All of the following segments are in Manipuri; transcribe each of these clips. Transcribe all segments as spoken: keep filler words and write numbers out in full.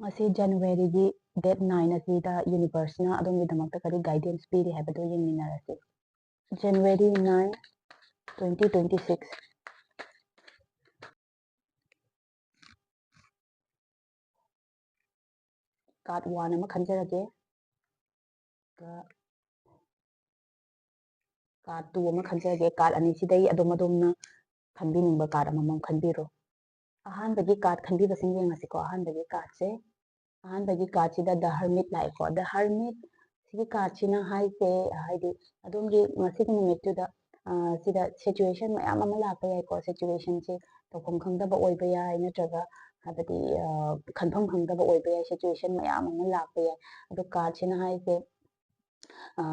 ꯉꯁꯤ January ꯒꯤ date nine ꯑꯁꯤꯗ universe ꯅ ꯑꯗꯣꯝꯒꯤꯗꯃꯛꯇ ꯀꯔꯤ guidance ꯄꯤꯔꯤ ꯍꯥꯏꯕꯗꯨ ꯌꯦꯡꯃꯤꯟꯅꯔꯁꯤ꯫ January nine, twenty twenty six꯫ Card one ꯑꯃ ꯈꯟꯖꯔꯒꯦ꯫ Card two ꯑꯃ ꯈꯟꯖꯔꯒꯦ꯫ Card ꯑꯅꯤꯁꯤꯗꯩ ꯑꯗꯣꯝ ꯑꯗꯣꯝꯅ ꯈꯟꯕꯤꯅꯤꯡꯕ card ꯑꯃꯃꯝ ꯈꯟꯕꯤꯔꯣ꯫ ꯑꯍꯥꯟꯕꯒꯤ card ꯈꯟꯕꯤꯕꯁꯤꯡ ꯌꯦꯡꯉꯁꯤꯀꯣ꯫ ꯑꯍꯥꯟꯕꯒꯤ card ꯁꯦ, ꯑꯍꯥꯟꯕꯒꯤ card ꯁꯤꯗ The Hermit ꯂꯥꯛꯑꯦꯀꯣ꯫ The Hermit ꯁꯤꯒꯤ card ꯁꯤꯅ ꯍꯥꯏꯁꯦ, ꯍꯥꯏꯗꯤ ꯑꯗꯣꯝꯒꯤ ꯉꯁꯤꯒꯤ ꯅꯨꯃꯤꯠꯇꯨꯗ, ꯑ, ꯁꯤꯗ situation ꯃꯌꯥꯝ ꯑꯃ ꯂꯥꯛꯄ ꯌꯥꯏꯀꯣ꯫ Situation ꯁꯦ ꯇꯧꯐꯝ ꯈꯪꯗꯕ ꯑꯣꯏꯕ ꯌꯥꯏ, ꯅꯠꯇ꯭ꯔꯒ ꯍꯥꯏꯕꯗꯤ, ꯑ, ꯈꯟꯐꯝ ꯈꯪꯗꯕ ꯑꯣꯏꯕ ꯌꯥꯏ꯫ Situation ꯃꯌꯥꯝ ꯑꯃ ꯂꯥꯛꯄ ꯌꯥꯏ꯫ ꯑꯗꯣ card ꯁꯤꯅ ꯍꯥꯏꯁꯦ, ꯑ,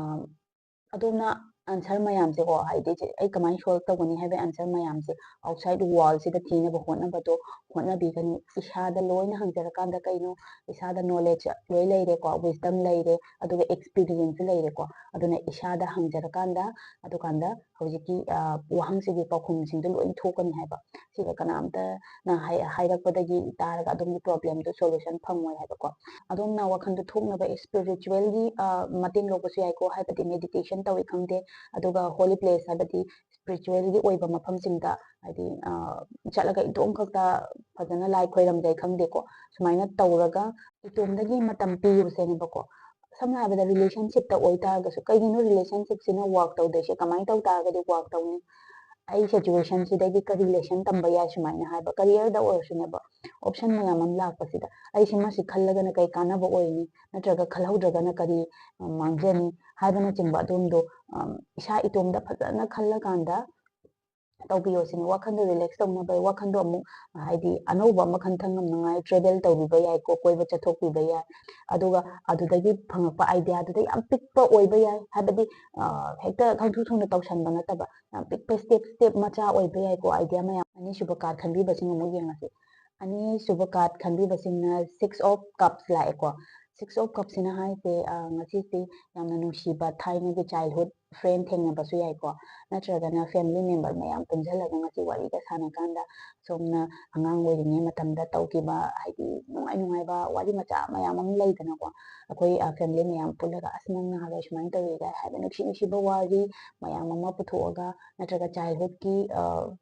ꯑꯗꯣꯝꯅ answer ꯃꯌꯥꯝꯁꯦꯀꯣ, ꯍꯥꯏꯗꯤ ꯁꯤ ꯑꯩ ꯀꯃꯥꯏꯅ solve ꯇꯧꯒꯅꯤ ꯍꯥꯏꯕ answer ꯃꯌꯥꯝꯁꯦ outside world ꯁꯤꯗ ꯊꯤꯅꯕ ꯍꯣꯠꯅꯕꯗꯣ ꯍꯣꯠꯅꯕꯤꯒꯅꯨ꯫ ꯏꯁꯥꯗ ꯂꯣꯏꯅ ꯍꯪꯖꯔꯀꯥꯟꯗ ꯀꯩꯅꯣ, ꯏꯁꯥꯗ knowledge ꯂꯣꯏ ꯂꯩꯔꯦꯀꯣ, wisdom ꯂꯩꯔꯦ, ꯑꯗꯨꯒ experience ꯂꯩꯔꯦꯀꯣ꯫ ꯑꯗꯨꯅ ꯏꯁꯥꯗ ꯍꯪꯖꯔꯀꯥꯟꯗ, ꯑꯗꯨꯀꯥꯟꯗ ꯍꯧꯖꯤꯛꯀꯤ, ꯑ, ꯋꯥꯍꯪꯁꯤꯒꯤ ꯄꯥꯎꯈꯨꯝꯁꯤꯡꯗꯣ ꯂꯣꯏ ꯊꯣꯛꯀꯅꯤ ꯍꯥꯏꯕ꯫ ꯁꯤꯗ ꯀꯅꯥꯝꯇꯅ ꯍꯥꯏ-, ꯍꯥꯏꯔꯛꯄꯗꯒꯤ ꯇꯥꯔꯒ ꯑꯗꯣꯝꯒꯤ problem ꯗꯣ solution ꯐꯪꯉꯣꯏ ꯍꯥꯏꯕꯀꯣ꯫ ꯑꯗꯣꯝꯅ ꯋꯥꯈꯜꯗꯣ ꯊꯣꯛꯅꯕ spiritual ꯒꯤ, ꯑ, ꯃꯇꯦꯡ ꯂꯧꯕꯁꯨ ꯌꯥꯏꯀꯣ, ꯍꯥꯏꯕꯗꯤ meditation ꯇꯧꯏ ꯈꯪꯗꯦ, ꯑꯗꯨꯒ holy place ꯍꯥꯏꯕꯗꯤ spiritual ꯒꯤ ꯑꯣꯏꯕ ꯃꯐꯝꯁꯤꯡꯗ, ꯍꯥꯏꯗꯤ, ꯑ, ꯆꯠꯂꯒ ꯏꯇꯣꯝ ꯈꯛꯇ ꯐꯖꯅ ꯂꯥꯏ ꯈꯣꯏꯔꯝꯖꯩ ꯈꯪꯗꯦꯀꯣ, ꯁꯨꯃꯥꯏꯅ ꯇꯧꯔꯒ ꯏꯇꯣꯝꯗꯒꯤ ꯃꯇꯝ ꯄꯤꯕꯁꯦꯅꯦꯕꯀꯣ꯫ ꯁꯝꯅ ꯍꯥꯏꯔꯕꯗ relationship ꯇ ꯑꯣꯏꯇꯥꯔꯒꯁꯨ, ꯀꯩꯒꯤꯅꯣ relationship ꯁꯤꯅ work ꯇꯧꯗꯣꯏꯁꯦ? ꯀꯃꯥꯏꯅ ꯇꯧ ꯇꯥꯔꯒꯗꯤ work ꯇꯧꯅꯤ? ꯑꯩ situation ꯁꯤꯗꯒꯤ ꯀꯔꯤ lesson ꯇꯝꯕ ꯌꯥꯏ? ꯁꯨꯃꯥꯏꯅ ꯍꯥꯏꯕ, career ꯗ ꯑꯣꯏꯔꯁꯨꯅꯦꯕ, option ꯃꯌꯥꯝ ꯑꯃ ꯂꯥꯛꯄꯁꯤꯗ ꯑꯩꯁꯤ ꯃꯁꯤ ꯈꯜꯂꯒꯅ ꯀꯩ ꯀꯥꯟꯅꯕ ꯑꯣꯏꯅꯤ, ꯅꯠꯇ꯭ꯔꯒ ꯈꯜꯍꯧꯗ꯭ꯔꯒꯅ ꯀꯔꯤ, ꯑ, ꯃꯥꯡꯖꯅꯤ ꯍꯥꯏꯕꯅꯆꯤꯡꯕ ꯑꯗꯣꯝꯗꯣ, ꯑꯝ, ꯏꯁꯥ ꯏꯇꯣꯝꯗ ꯐꯖꯅ ꯈꯜꯂꯀꯥꯟꯗ ꯇꯧꯕꯤꯌꯣ ꯁꯤꯅꯤ꯫ ꯋꯥꯈꯟꯗꯣ relax ꯇꯧꯅꯕ, ꯋꯥꯈꯟꯗꯣ ꯑꯃꯨꯛ, ꯑ, ꯍꯥꯏꯗꯤ ꯑꯅꯧꯕ ꯑꯃ ꯈꯟꯊ ꯉꯝꯅꯉꯥꯏ travel ꯇꯧꯕꯤꯕ ꯌꯥꯏꯀꯣ, ꯀꯣꯏꯕ ꯆꯠꯊꯣꯛꯄꯤꯕ ꯌꯥꯏ꯫ ꯑꯗꯨꯒ ꯑꯗꯨꯗꯒꯤ ꯐꯪꯉꯛꯄ idea ꯗꯨꯗ ꯌꯥꯝ ꯄꯤꯛꯄ ꯑꯣꯏꯕ ꯌꯥꯏ, ꯍꯥꯏꯕꯗꯤ, ꯑ, ꯍꯦꯛꯇ ꯈꯪꯊꯨ ꯊꯨꯅ ꯇꯧꯁꯟꯕ ꯅꯠꯇꯕ, ꯌꯥꯝ ꯄꯤꯛꯄ step step ꯃꯆꯥ ꯑꯣꯏꯕ ꯌꯥꯏꯀꯣ, idea ꯃꯌꯥꯝ꯫ ꯑꯅꯤꯁꯨꯕ card ꯈꯟꯕꯤꯕꯁꯤꯡ ꯑꯃꯨꯛ ꯌꯦꯡꯉꯁꯤ꯫ ꯑꯅꯤꯁꯨꯕ card ꯈꯟꯕꯤꯕꯁꯤꯡꯅ Six of Cups ꯂꯥꯛꯑꯦꯀꯣ꯫ Six of Cups ꯁꯤꯅ ꯍꯥꯏꯁꯦ, ꯑ, ꯉꯁꯤꯁꯦ ꯌꯥꯝꯅ ꯅꯨꯡꯁꯤꯕ ꯊꯥꯏꯅꯒꯤ childhood ꯐ꯭ꯔꯦꯟ ꯊꯦꯡꯅꯕꯁꯨ ꯌꯥꯏꯀꯣ, ꯅꯠꯇ꯭ꯔꯒꯅ ꯐꯦꯃꯤꯂꯤ ꯃꯦꯝꯕꯔ ꯃꯌꯥꯝ ꯄꯨꯟꯁꯤꯜꯂꯒ ꯉꯁꯤ ꯋꯥꯔꯤꯒ ꯁꯥꯟꯅꯀꯥꯟꯗ ꯁꯣꯝꯅ ꯑꯉꯥꯡ ꯑꯣꯏꯔꯤꯉꯩ ꯃꯇꯝꯗ ꯇꯧꯈꯤꯕ, ꯍꯥꯏꯗꯤ ꯅꯨꯡꯉꯥꯏ ꯅꯨꯡꯉꯥꯏꯕ ꯋꯥꯔꯤ ꯃꯆꯥ ꯃꯌꯥꯝ ꯑꯃ ꯂꯩꯗꯅꯀꯣ, ꯑꯩꯈꯣꯏ ꯐꯦꯃꯤꯂꯤ ꯃꯌꯥꯝ ꯄꯨꯜꯂꯒ "ꯑꯁ, ꯅꯪ ꯅꯍꯥꯟꯋꯥꯏ ꯁꯨꯃꯥꯏꯅ ꯇꯧꯋꯤꯒ" ꯍꯥꯏꯕ ꯅꯨꯡꯁꯤ ꯅꯨꯡꯁꯤꯕ ꯋꯥꯔꯤ ꯃꯌꯥꯝ ꯑꯃ ꯄꯨꯊꯣꯛꯑꯒ, ꯅꯠꯇ꯭ꯔꯒ ꯆꯥꯏꯜꯍꯨꯗꯀꯤ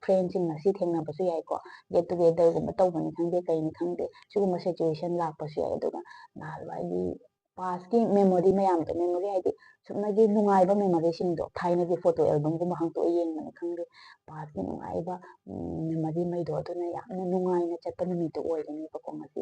ꯐ꯭ꯔꯦꯟꯁꯤꯡ ꯉꯁꯤ ꯊꯦꯡꯅꯕꯁꯨ ꯌꯥꯏꯀꯣ, ꯒꯦꯠ ꯇꯨꯒꯦꯗꯔꯒꯨꯝꯕ ꯇꯧꯕꯅꯤ ꯈꯪꯗꯦ, ꯀꯩꯅꯤ ꯈꯪꯗꯦ, ꯁꯤꯒꯨꯝꯕ ꯁꯤꯆꯨꯋꯦꯁꯟ ꯂꯥꯛꯄꯁꯨ ꯌꯥꯏ꯫ ꯑꯗꯨꯒ ꯅꯍꯥꯟꯋꯥꯏꯒꯤ ꯄꯥꯁꯀꯤ ꯃꯦꯃꯣꯔꯤ ꯃꯌꯥꯝꯗꯣ, ꯃꯦꯃꯣꯔꯤ ꯍꯥꯏꯗꯤ ꯁꯨꯞꯅꯒꯤ ꯅꯨꯡꯉꯥꯏꯕ ꯃꯦꯃꯣꯔꯤꯁꯤꯡꯗꯣ, ꯊꯥꯏꯅꯒꯤ ꯐꯣꯇꯣ ꯑꯦꯜꯕꯝꯒꯨꯝꯕ ꯍꯥꯡꯇꯣꯛꯑ ꯌꯦꯡꯕꯅꯤ ꯈꯪꯗꯦ, ꯄꯥꯁꯀꯤ ꯅꯨꯡꯉꯥꯏꯕ ꯃꯦꯃꯣꯔꯤꯉꯩꯗꯣ, ꯑꯗꯨꯅ ꯌꯥꯝꯅ ꯅꯨꯡꯉꯥꯏꯅ ꯆꯠꯄ ꯅꯨꯃꯤꯠꯇꯣ ꯑꯣꯏꯒꯅꯦꯕꯀꯣ ꯉꯁꯤ꯫